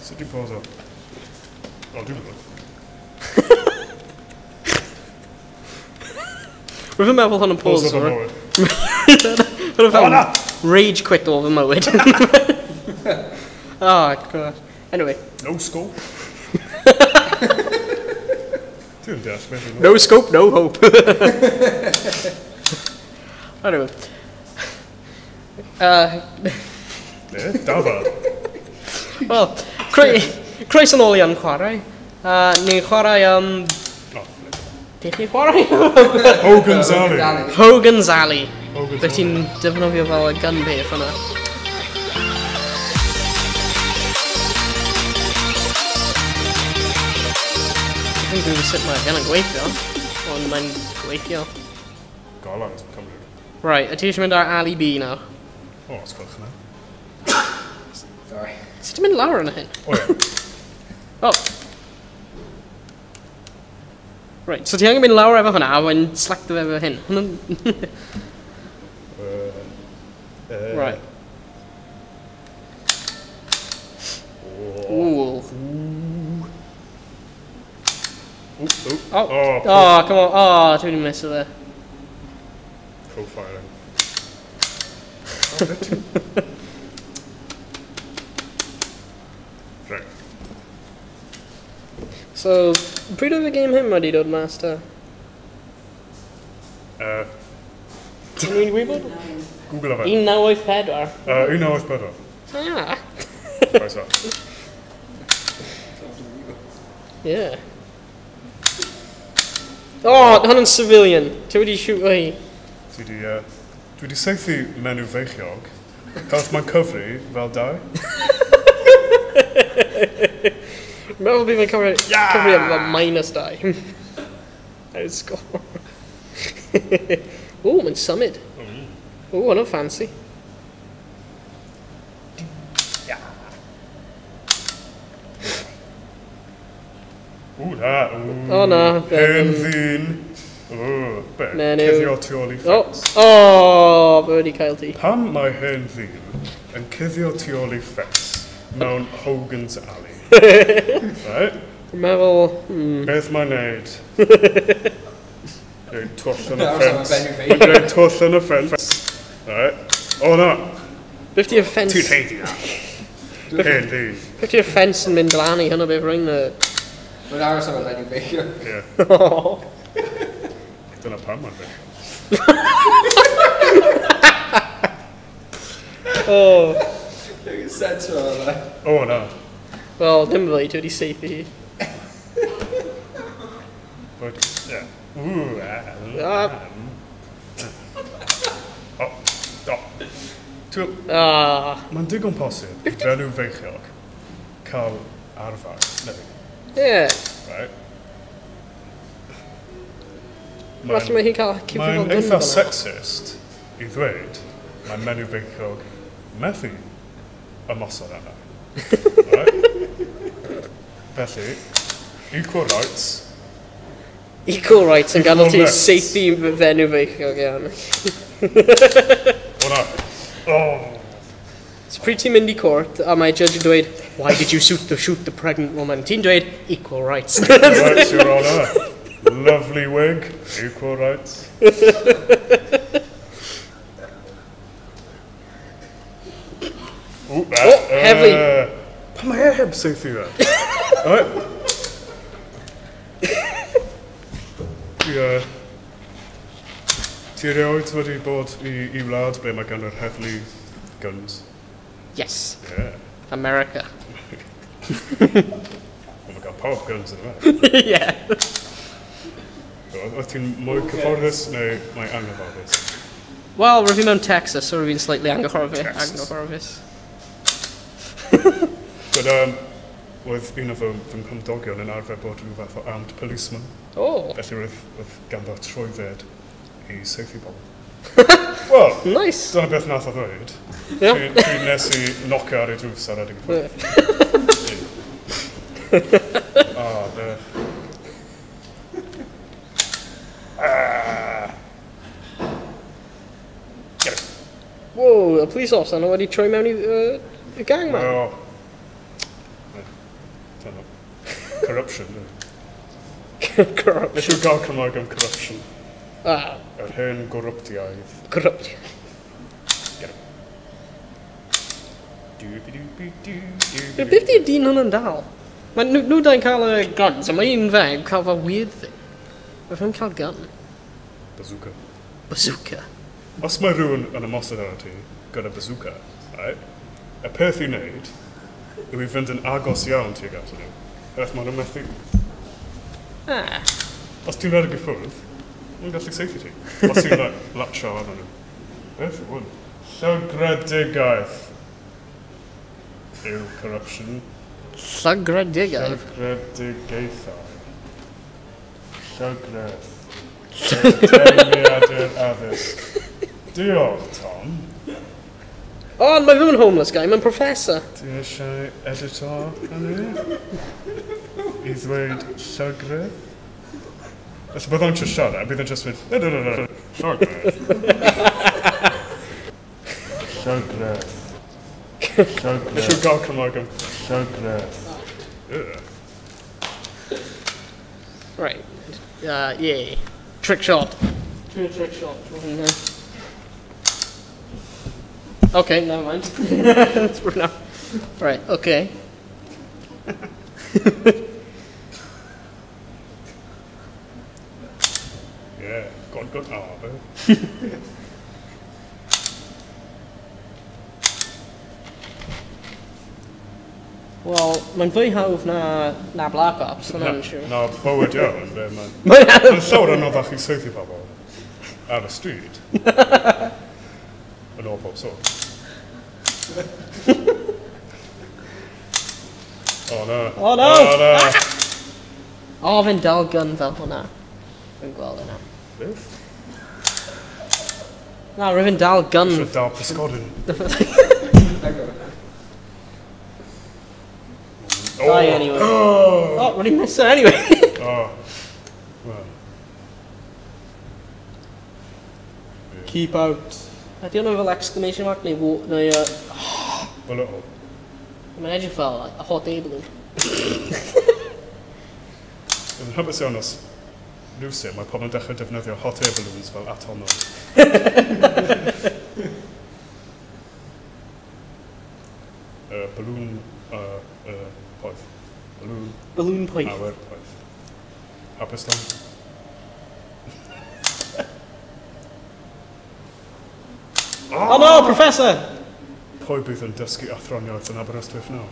Sut ti'n pause o? O, dwi'n gwybod. Rwy'n fi'n meddwl hwn yn pause. Pause o fy mywyd. Rwy'n fel O, na! rage quit o fy mywyd. Oh, god. Anyway. No scope. Dwi'n deall beth yw'n No scope, no hope. Anyway. Be? Dafad. Wel, croeso nôl i yn chwarae. Ni'n chwarae... Oh, flip. Beth ni'n chwarae? Hogan's Alley. Hogan's Alley. Hogan's Be ti'n Alley. defnyddio fel y gun beth yna? Dwi'n gwybod sut mae hyn yn gweithio, ond mae'n gweithio. Golant, Cymru. Right, a ti eisiau mynd ar Alley B nawr? O, os gwelwch yna. Sorry. Sut ti'n mynd lawr yna hyn? O ie. Oh. Right, so ti angen mynd lawr efo hwnna, a wedyn slacto fe efo hyn. Hwnna'n... Right. Ooh. Ooh, ooh. Oh, Oh, oh, come on. Oh, dwi'n miss o fe. Profiling. Right. So, pryd oedd y game hyn wedi dod mas ta? Ti'n gwybod? Google o fe. 1984. 1984. Ah. Croeso. Yeah. Oh, hwnna'n civilian. Ti wedi shoot o hi. Dwi wedi saethu menyw feichiog. Gath mae'n cyfri fel dau. Meddwl bydd fe'n Yeah! cyfri am fel minus 2. I'd score. Ooh, mae'n symud. Ooh, hwnna'n fancy. Ooh, na. Ooh. O, na. Hen ddyn. Ooh, be? Menyw. Cuddio tu ôl i Oh, ffens. oh, fe wedi cael ti. Pam mae hen ddyn yn cuddio tu ôl i ffens mewn Hogan's Alley? Right? Dwi'n meddwl... Beth mae'n neud? Gwneud twll yn y That was ffens. on a fenyw Mae'n gwneud twll yn y ffens. Right? O na! Beth di'r ffens... Ti'n heidi na. Hen ddyn. Beth di'r ffens yn mynd lan i hwnna beth rwy'n y... Mae'n aros am y fenyw feichiog. Ie. Dyna pam mae'n feichiog. Oh. Dwi'n sensor o fe. O na. Wel, dim fel i, ti wedi saethu hi. But, yeah. Ooh, ah. Ah. O, o. Ti'n... Ah. Mae'n digon posib i fenyw feichiog cael arfau, neu, Ie. right? Falle mae hi'n cael cyfri Mae'n fel gun eitha fel 'na. sexist i ddweud mae menyw feichiog methu ymosod arna. Right? Felly, equal rights. Equal rights yn gadael ti Equal rights. saethu fenyw feichiog iawn. O na. Oh. So pryd ti'n mynd i court a mae judge yn dweud, why did you shoot the pregnant woman? Ti'n dweud, equal rights. Equal rights, Your Honour. Lovely wig, equal rights. Ooh, Oh, heavy. Pam mae e heb saethu fe? Right. Ie. Ti erioed wedi bod i wlad ble mae gan yr heddlu guns? Yes. Yeah. America. Wel, mae gan pawb guns yn America. Yeah. Oedd ti'n mwy cyfforddus neu mae anghyfforddus? Wel, rwyf fi mewn Texas, so rwyf fi'n slightly Texas. anghyfforddus. But, oedd un o fy nghymdogion yn arfer bod rhyw fath o armed policeman. Oh. Felly roedd ganddo trwydded i saethu bobl. Wel, Nice. dyna beth nath o ddweud. Yeah. Pryd nes i nocio ar ei drws ar adeg y ffordd. Oh, the... Ah. Get it. Whoa, y police officer yna wedi troi mewn i y gang man. Oh. Dyna. Corruption. Corruption. Nes i'w gael Cymraeg am corruption. Ah. Yr hen gorruptiaidd. Corruptiaidd. Get it. Du-bi-du-bi-du-du. Beth di'r dyn hwnna'n dal? Mae nhw dau'n cael y guns, a mae un fe yn cael fel weird thing. Mae fe'n cael gun. Bazooka. Bazooka. Os mae rhywun yn ymosod arno ti gyda bazooka, right? Y peth i wneud yw i fynd yn agos iawn tuag atyn nhw. Eraill maen nhw'n methu. Ah. Os ti'n rhedeg i ffwrdd, maen nhw'n gallu saethu ti. Os ti'n like, latcho arno nhw. Beth yw hwn? Llygredigaeth yw corruption. Llygredigaeth? Llygredigaethau. Llygredd. Deimiad i'r addysg. Diolch, Tom. O, oh, mae ddim yn homeless guy, mae'n professor. Ti eisiau edito hynny? I ddweud llygredd? Felly bydd o'n just siarad, a bydd o'n just mynd... Llygredd. Llygredd. Llygredd. Nes i'w gael Cymraeg am llygredd. Right. Yeah. Trick shot. Trick shot. Okay, never mind. That's for now. Right, okay. Yeah, got good now, Wel, mae'n fwy hawdd na Black Ops, hwnna'n siŵr. Na, bywyd iawn, be mae'n... Mae'n llawer anoddach i saethu pobl ar y stryd. Yn ôl pob sôn. O na. O no! O na! O, fe'n dal gun fel hwnna. Fi'n gweld yna. Beth? Na, rwy'n dal gun. Eisiau dal pysgodyn. Die anyway. Oh, rwy'n miss her anyway. Oh. Well. Keep out. Ydy hwnna fel exclamation mark neu... Bullet hole. Mae'n edrych fel like, a hot air balloon. Yn hapus iawn os rywsut mae pobl yn dechrau defnyddio hot air balloons fel atomau. Balloon poeth. Balloon. Balloon poeth. Awyr poeth. Hapus dan. Oh no, Professor! Pwy bydd yn dysgu athroniaeth yn Aberystwyth nawr?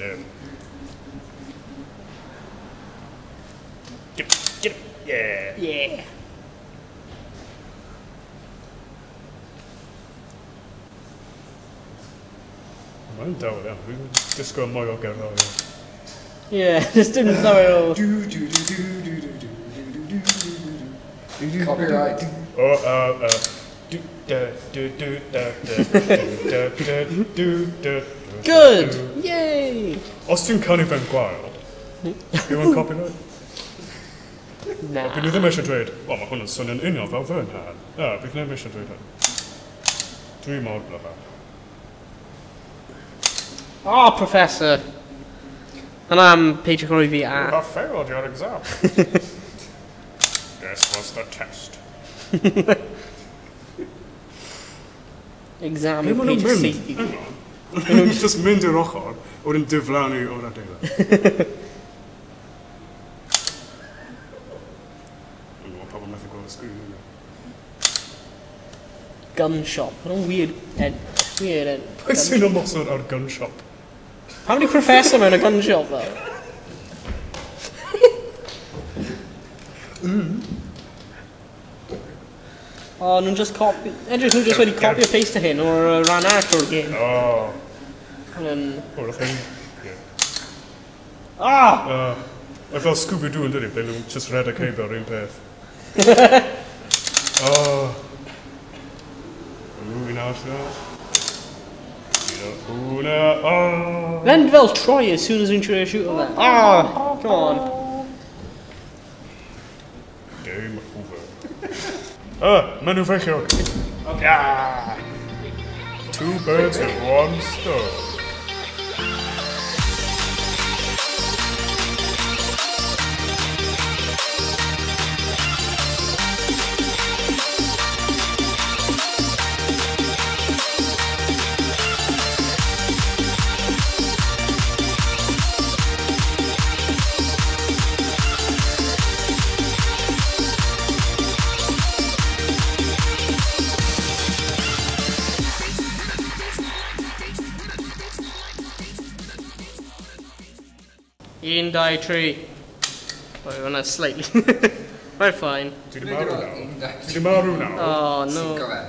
Neb. Get, get, yeah! Yeah! Mae'n dawel iawn. Dwi'n disgwyl mwy o gerddoriaeth. Yeah, just dim llawer o... Copyright. O, do da do do da da do da do da. Good! Yay! Os ti'n canu fe'n gwael, yw yn copyright? Na. Bydd nhw ddim eisiau dweud, o, mae hwn yn swnio'n union fel fy nghân. Na, bydd nhw ddim eisiau dweud hyn. Dwi mor glyfar. Oh, Professor! And I'm peidio rhoi fi a. You have failed your exam. This was the test. Exam Ble yw maen nhw'n peidio mynd? saethu. Hang on. Maen nhw'n just mynd i'r ochr, a wedyn diflannu o'r adeilad. Dwi'n gwybod pobl methu gweld y sgrin yna. Gun shop. What a weird weird en. Pwy sy'n ymosod ar gun shop? How many professor mewn a gun shop though? O, nhw'n just copy... Edrych, nhw'n just wedi copy a paste hyn o'r rhan arall o'r game. O. Hwnna'n... O'r thing. Yeah. Ah! Mae fel Scooby-Doo yn dydi, ble nhw'n just rhedeg heibio'r un peth. O. Un arall na. Un o. Then fel troi as soon as fi'n trio shoot o fe. Ah! Come on. Game over. Ah, menyw feichiog. Okay. Ah. Two birds with one stone. Un, dau, tri. Right, hwnna slightly. Right, fine. Ti di marw nawr. Ti di marw nawr. Oh, no. Sinco fe.